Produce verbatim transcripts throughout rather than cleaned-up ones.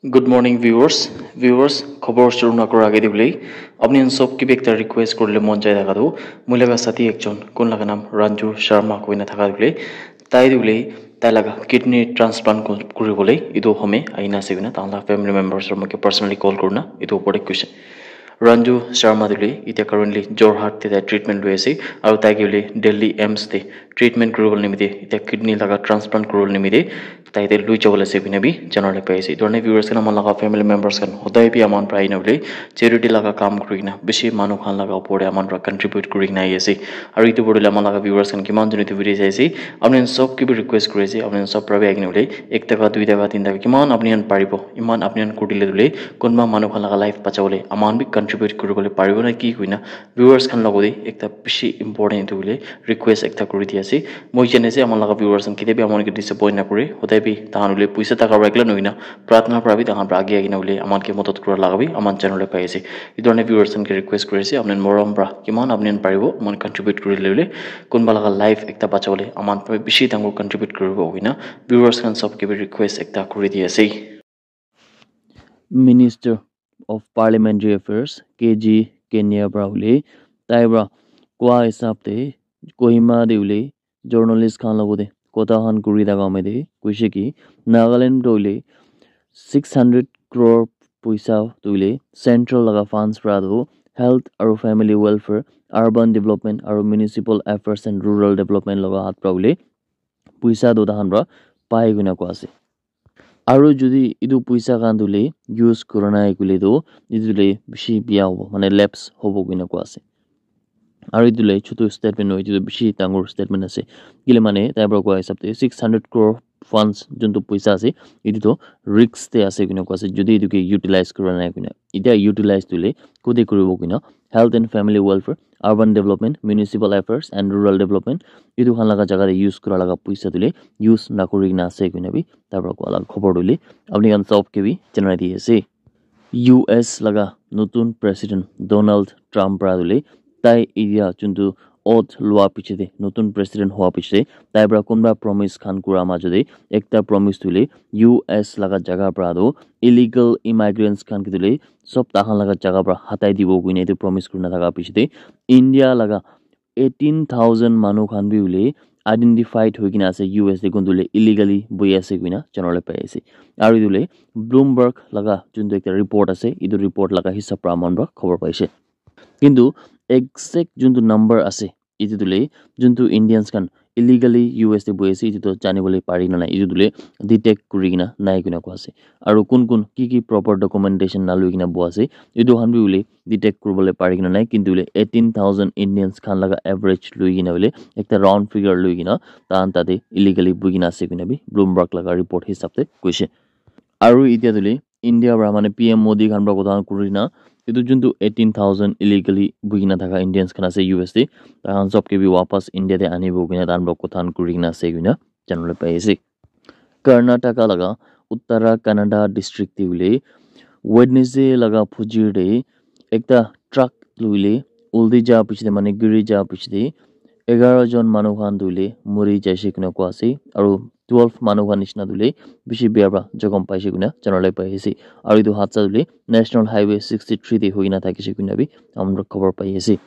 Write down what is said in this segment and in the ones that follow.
Good morning viewers. Viewers, khobor shuru na kora age de bole apni khan sob ke bi ekta request korile mon jai thaka tu, moi laga sathi ekjon kun laga naam Ranju Sharma koina thaka de bole, tai de bole tai laga kidney transplant ko- kori bole etu home aina ase koina tai laga family members ro moke personally call korina etu opor de koise. Ranju Sharma de bole etia currently Jorhat te tai treatment loi ase aru tai ke bole Delhi AIIMS te treatment kori bole nimite etia kidney laga transplant kori bole nimite tai te lui jabo le ase koina bi janai le pai ase. Etu karne viewers khan, ama laga family members khan hodai bi aman para ahina bole charity laga kam kuri kena bishi manu khan laga opor te aman para contribute kuri kena ahi ase. Aru etu opor te ama laga viewers khan kiman jone etu video sai ase, apni khan sob ke bi request kuri ase, apni khan sob para bi ahina bole ek taka, dui taka, tin taka, kiman apni khan paribo, iman apni khan kuri dile bole kunba manu khan laga life bacha bole aman bi contribute kuri bole paribo na ki koina viewers khan logote ekta bishi important etu bole request ekta kuri di ase. Moi jane ase ama laga viewers khan ketia bi ama khan ke disappoint na kore, hodai bi tahan bole puisa taka para ekla nohoi na pratna para bi tahan para age age na bole ama khan ke madad kura laga bi ama channel te pai ase. Etu karne viewers khan ke request kuri ase, apni khan morom para kiman apni khan paribo aman contribute kuri le bole kunba laga life ekta bacha bole aman para bishi dangor contribute kuri bo koina viewers khan sob ke bi request ekta kuri di ase. Minister of Parliamentary Affairs K G Kenia para bole tai para koa hisab te Kohima te bole journalist khan logote kotha khan kuri thaka time te koise ki Nagaland te bole six hundred crore puisa tu bole central laga funds para tu health aru family welfare, urban development aru municipal affairs and rural development laga hat para bole puisa tu tahan para pai koina koa ase. Aru jodi etu puisa khan tu le use kura nai koile tu etu le bishi bia hobo, mane lapse hobo koina koa ase. Aru etu le chutu statement nohoi, etu tu bishi dangor statement ase. Kile mane tai para koa hisab te six hundred crore funds juntu puisa ase, etu tu risk te ase koina koa ase, jodi etu ke utilize kura nai koina. Etia utilize tu le kote kuribo koina, health and family welfare, urban development, municipal affairs and rural development, etu khan laga jaga te use kura laga puisa tu le use na kuri kena ase koina bi tai para koa laga khobor tu le apni khan sob ke bi janai di ase. U S laga notun president Donald Trump para tu le tai etia juntu oath lua piche te, notun president hua piche te tai para kunba promise khan kura majo te ekta promise tu le U S laga jaga para tu illegal immigrants khan ke tu le sob tahan laga jaga para hatai dibo koina etu promise kurina thaka piche te India laga eighteen thousand manu khan bi bole identified hoi kena ase U S te kuntu le illegally boi ase koina janai le pai ase. Aru etu le Bloomberg laga juntu ekta report ase, etu report laga hisab para aman para khobor paise. Kintu exact juntu number ase, etu tu le juntu Indians khan illegally U S te boi ase, etu tu jani bole pari na nai, etu tu le detect kuri kena nai koina koa ase. Aru kun kun ki ki proper documentation na lui kena bua ase, etu khan bi bole detect kuri bole pari kena nai, kintu bole eighteen thousand Indians khan laga average lui kena bole ekta round figure lui kena tahan tate illegally bui kena ase koina bi Bloomberg laga report hisab te koise. Aru etia tu le India para mane P M Modi khan para kotha kuri na etu juntu eighteen thousand illegally bui kena thaka Indians khan ase U S te, tai khan sob ke bi wapas India te anibo koina tahan para kotha kuri kena ase koina janai le pai ase. Karnataka laga Uttara Kannada district te bole Wednesday laga phujir te ekta truck tu le ulti ja piche te mane giri ja piche te egaroh jon manu khan tu le muri jaise koina koa ase aru twelve manu khan nishina tu le bishi bia para jokhom paise koina janai le pai ase. Aru etu hadsa tu le National Highway sixty three te hoi kena thakise koina bi aman para khobor pai ase.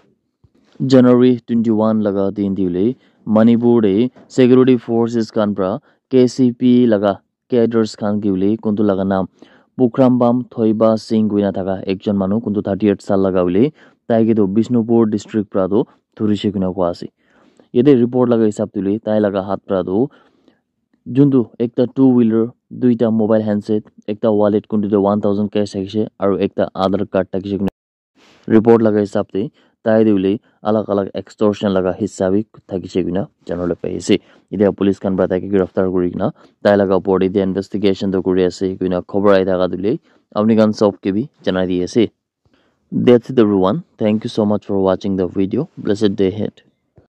January twenty one laga din te bole Manipur te security forces khan para K C P laga cadres khan ke bole kuntu laga naam Pukrambam Thoiba Singh koina thaka ekjon manu kuntu thirty eight saal laga bole tai ke tu Bishnupur district para tu dhurise koina koa ase. Yate report laga hisab te bole tai laga hat para tu juntu ekta two wheeler, duita mobile handset, ekta wallet kuntu te one thousand cash thakise aru ekta Aadhaar card thakise koina report laga hisab te tai te bole alag alag extortion laga hissa bi thakise koina janai le pai ase. Etia police khan para tai ke giraftar kuri kena tai laga opor te etia investigation tu kuri ase koina khobor ahi thaka tu le apni khan sob ke bi janai di ase. That's it everyone. Thank you so much for watching the video. Blessed day ahead.